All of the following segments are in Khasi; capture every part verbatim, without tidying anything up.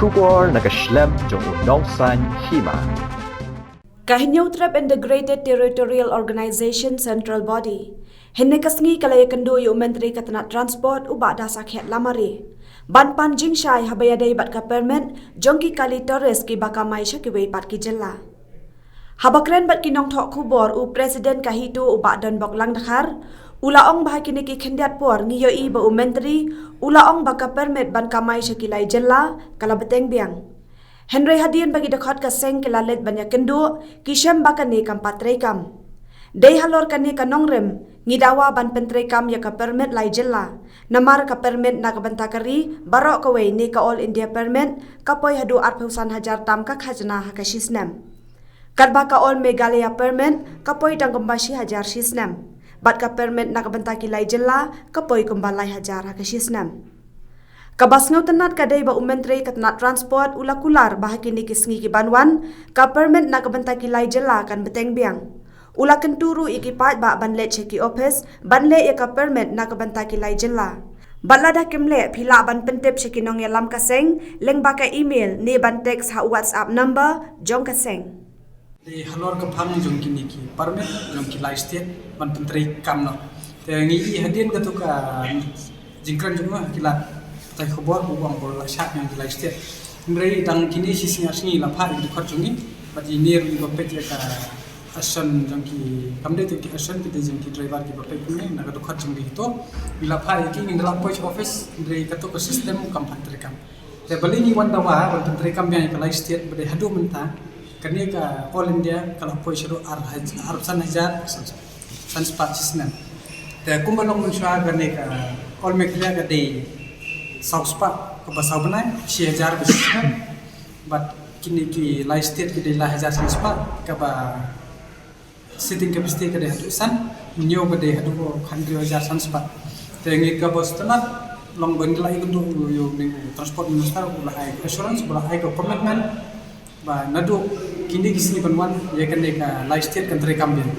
Khubor na ka shlem jong u nongsan hima. Ka Hynñiewtrep Integrated Territorial Organization Central Body hynne ka sngi ka la ïakynduh ïa u Myntri ka tnat Transport u Bah Dasakhiat Lamare ban pan jingshai haba ïadei bad ka permit jong ki kali tourist kiba kamai sha kiwei pat ki jylla. Haba kren bad ki nongthoh khubor u President ka HITO u Bah Donbok Langdkhar u la ong ba ha kine ki khyndiat por ngi ïohi ba u Myntri u la ong ba ka permit ban kamai sha ki lai jylla ka la bteng biang. Hynrei hadien ba ki dkhot ka seng ki la leit ban ïakynduh ki shem ba kane kam pat treikam. Dei halor kane ka nongrim ngi dawa ban pyntreikam ïa ka permit lai jylla. Namar ka permit na ka bynta ka ri baroh kawei ne ka All India permit ka poi haduh arphew san hajar tam ka khajna ha ka shisnem. Katba ka All Meghalaya permit ka poi tang kumba shi hajar shisnem. Bad ka permit na ka bynta ki lai jylla ka poi kumba lai hajar ha ka shisnem. Kaba sngewtynnat ka dei ba u Myntri ka tnat Transport u la kular ba ha kine ki sngi ki ban wan ka permit na ka bynta ki lai jylla kan bteng biang. U la kyntu ruh ïa ki paidbah ban leit sha ki ophis ban leh ïa ka permit na ka bynta ki lai jylla. Bad lada kim leh phi lah ban pyntip sha ki nongïalam ka seng lyngba ka email ne ban text ha WhatsApp number jong ka seng. Dei halor ka phang jong kine ki permit jong ki lai state ban pyntreikam noh. Te ngi i hadien katu ka jingkren jong u ha ki lad pathai khubor u ong ba la shah ïa ki lai state. Hynrei tang kine shi sngi ar sngi la phah ïa ki dkhot jong ngi bad ine ruh ngi ba peit ïa ka action jong ki, kam dei te ki action ki dei jong ki driver kiba peit kumne na ka dkhot jong ngi to ngi la phah ïa ki, ngin da la poi sha office hynrei katu ka system kam pat treikam. Te balei ngi wan dawa ban pyntreikam biang ïa ka lai state ba dei haduh mynta kane ka All India ka la poi shaduh ar haj-, arphew san hajar san spah shisnem. Te kumba long mynshuwa kane ka All Meghalaya ka dei saw spah kaba saw bnai, shi hajar ba shisnem. Bad kine ki lai state ki dei lai hajar san spah, kaba seating capacity ka dei haduh san, hynñiew ka dei haduh khathynriew hajar san spah. Te ngi kaba sngewtynnat long ba ngi la ïakynduh ïa u Transport Minister u la ai assurance, u la ai ka commitment ba naduh kine ki sngi ban wan ïa kane ka lai state kan treikam biang.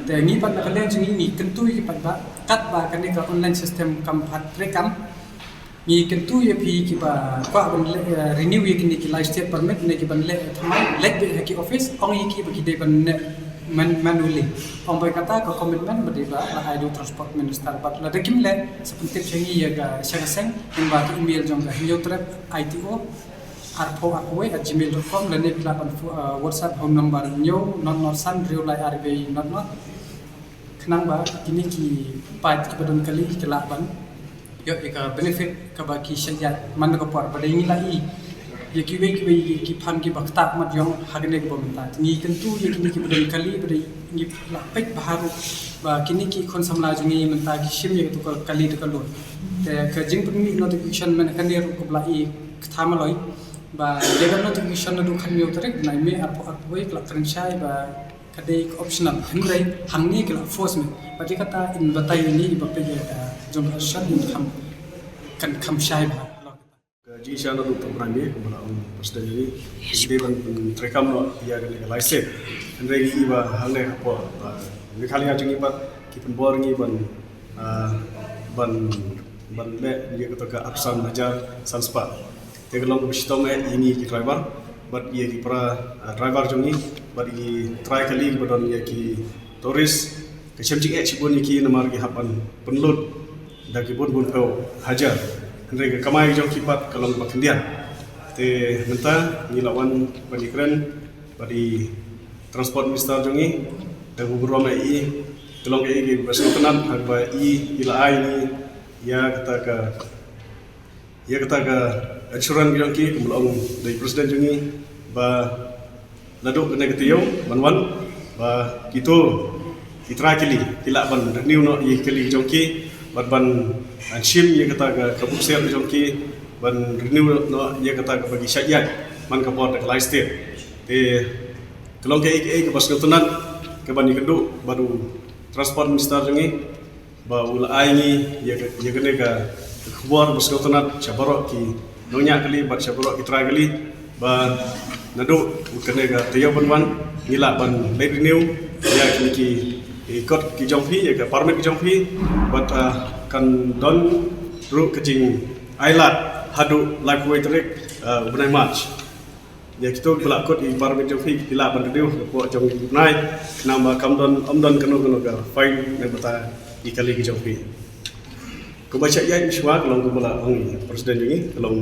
Te ngi pat na ka liang jong ngi ngi kyntu ïa ki paidbah katba kane ka online system kam pat treikam. Ngi kyntu ïa phi kiba kwah ban leh, eh, renew ïa kine ki lai state permit ne ki ban leh thymmai, leit beit ha ki office, ong ïa ki ba ki dei ban leh man-, manually. Ong ba kata ka commitment ba dei ba la ai da u Transport Minister bad lada kim leh sa pyntip sha ngi ïa ka, sha ka seng, lyngba ka email jong ka Hynñiewtrep I T O arphew arphew wei at gmail dot com lane phi lah ban pho-, eh, WhatsApp ha u number hynñiew not not san hynriew lai ar wei not not. Khnang ba kine ki paid kiba don kali ki lah ban ïoh ïa ka benefit kaba ki shah ïaid man la ka por ba dei ngi la i ïa kiwei kiwei ki phang kiba ktah mat ïong ha kane kaba mynta. Ngi kyntu ïa kine kiba don kali ba dei ngi la peit bha ruh ba kine ki khun samla jong ngi mynta ki shim ïa katu ka kali da ka lum. Te ka jingpynmih notification mynne kane ruh kaba la i kata maloi ba ïa ka notification naduh khathynñiew tarik bnai May arphew arphew wei ka la kren shai ba ka dei ka optional, hynrei hangne ka la force me. Bad ïa kata in batai ïa ngi ba peit ïa ka jong ka option in kham, kan kham shai bha. Ka jingshisha naduh ka bnai May kumba la ong President ïa ngi, ngi dei ban, ban treikam noh ïa kane ka lai state. Hynrei ngi i ba hangne hapoh, ah, Meghalaya jong ngi pat ki pynbor ngi ban, ah, ban, ban leh ïa kata ka arphew san hajar san spah. Te ka long kaba shitom eh ïa ngi ki driver bad ïa ki para, ah, driver jong ngi bad ïa ki trai kali kiba don ïa ki tourist. Ka shem jingeh shibun ïa ki namar ki hap ban pynlut da ki bun bun phew hajar. Hynrei ka kamai jong ki pat ka long ba khyndiat. Te mynta ngi la wan ban ïakren bad i Transport Minister jong ngi, da ka burom ïa i, ka long kaei kaei kaba sngewtynnat ha kaba i, i la ai ngi ïa kata ka, ïa kata ka assurance jong ki, kumba la ong da i President jong ngi, ba naduh kane ka taïew ban wan, ba kito ki trai kali ki lah ban renew noh ïa ki kali jong ki, bad ban, ban shim ïa kata ka, ka buk ser jong ki, ban renew noh ïa kata kaba ki shah ïaid man ka por da ka lai state. Te ka long kaei kaei kaba sngewtynnat kaban ïakynduh bad u Transport Minister jong ngi ba u la ai ngi ïa ka, ïa kane ka khubor ba sngewtynnat sha baroh ki nongñiah kali bad sha baroh ki trai kali ba naduh kane ka taïew ban wan ngi lah ban leit renew ïa kine ki kot ki jong phi, ïa ka permit ki jong phi bad, ah, kan don ruh ka jing ailad Haduh laiphew tarik, uh, u bnai March. Ïa kito kiba la kut ïa ki permit jong phi, phi lah ban renew hapoh jong u bnai. Namar kam don, ym don kano kano ka fine na ka bynta ki kali ki jong phi. Kaba shah ïaid mynshwa ka long kumba la ong i president jong ngi, ka long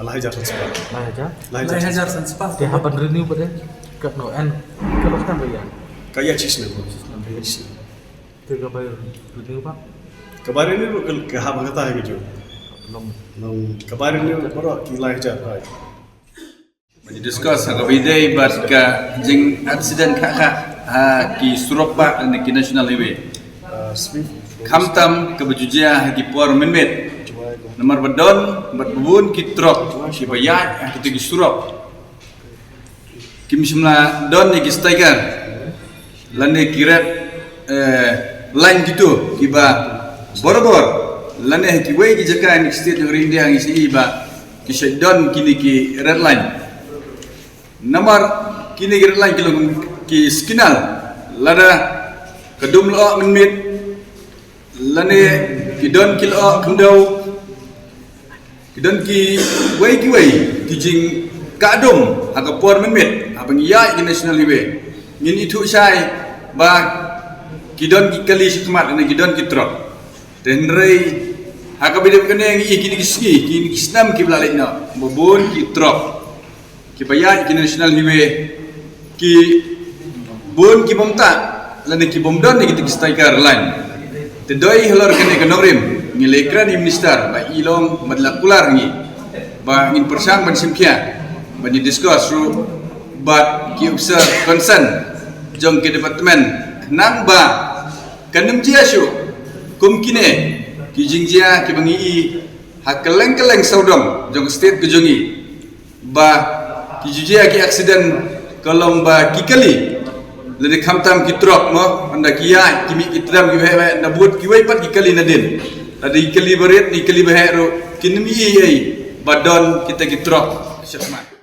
lai hajar san spah. Lai hajar? Lai hajar. Lai hajar san spah. Te haba renew pat de katno, en, ka long tang ba ïa? Ka ïaid shisnem. Shisnem. Ka ïaid shisnem. Te kaba renew pat? Kaba renew ka, ka hap ha kata hi ka jong. Long. Long, kaba renew baroh ki lai hajar, right. Ban discuss ha kaba ïadei bad ka jing accident kha kha ha ki surok bah lane ki national highway. Uh, speed. Khamtam kaba ju jia ha ki por mynmiet. Namar ba don bad bun ki truck kiba ïaid ha kito ki surok. Kim shym la don ïa ki sticker lane ki red, eh, line kito kiba borabor lane ha kiwei ki jaka ha ki state jong ka ri India ngi sngewthuh ba ki shait don kine ki red line. Namar kine ki red line ki long ki signal lada ka dum lyoh mynmiet lane ki don ki lyoh khyndew, ki don kiwei kiwei ki jingkah dum ha ka por mynmiet haba ngi ïaid ki national highway. Ngin ithuh shai ba ki don ki kali shakhmat lane ki don ki truck. Te hynrei ha kaba ïadei bad kane ngi ïa kine ki sngi, kine ki snem kiba la leit noh, ba bun ki truck kiba ïaid ki national highway ki bun ki bym tah lane ki bym don ïa kita ki sticker line. Te dei halor kane ka nongrim ngi la kren ïa u minister ba i long bad la kular ngi ba ngin pyrshang ban shim khia ban ïa discuss ruh bad ki officer concern jong ki department khnang ba kan ym jia shuh kum kine ki jingjia kiba ngi i ha kylleng kylleng sawdong jong ka state ka jong ngi. Ba ki ju jia ki accident ka long ba ki kali lane khamtam ki truck mo, ynda ki ïaid ki mih ki triem ki wei wei, ynda bud kiwei pat ki kali nadien. Lada ki kali barit ne ki kali baheh ruh kin ym i ei ba don kita ki truck shakhmat.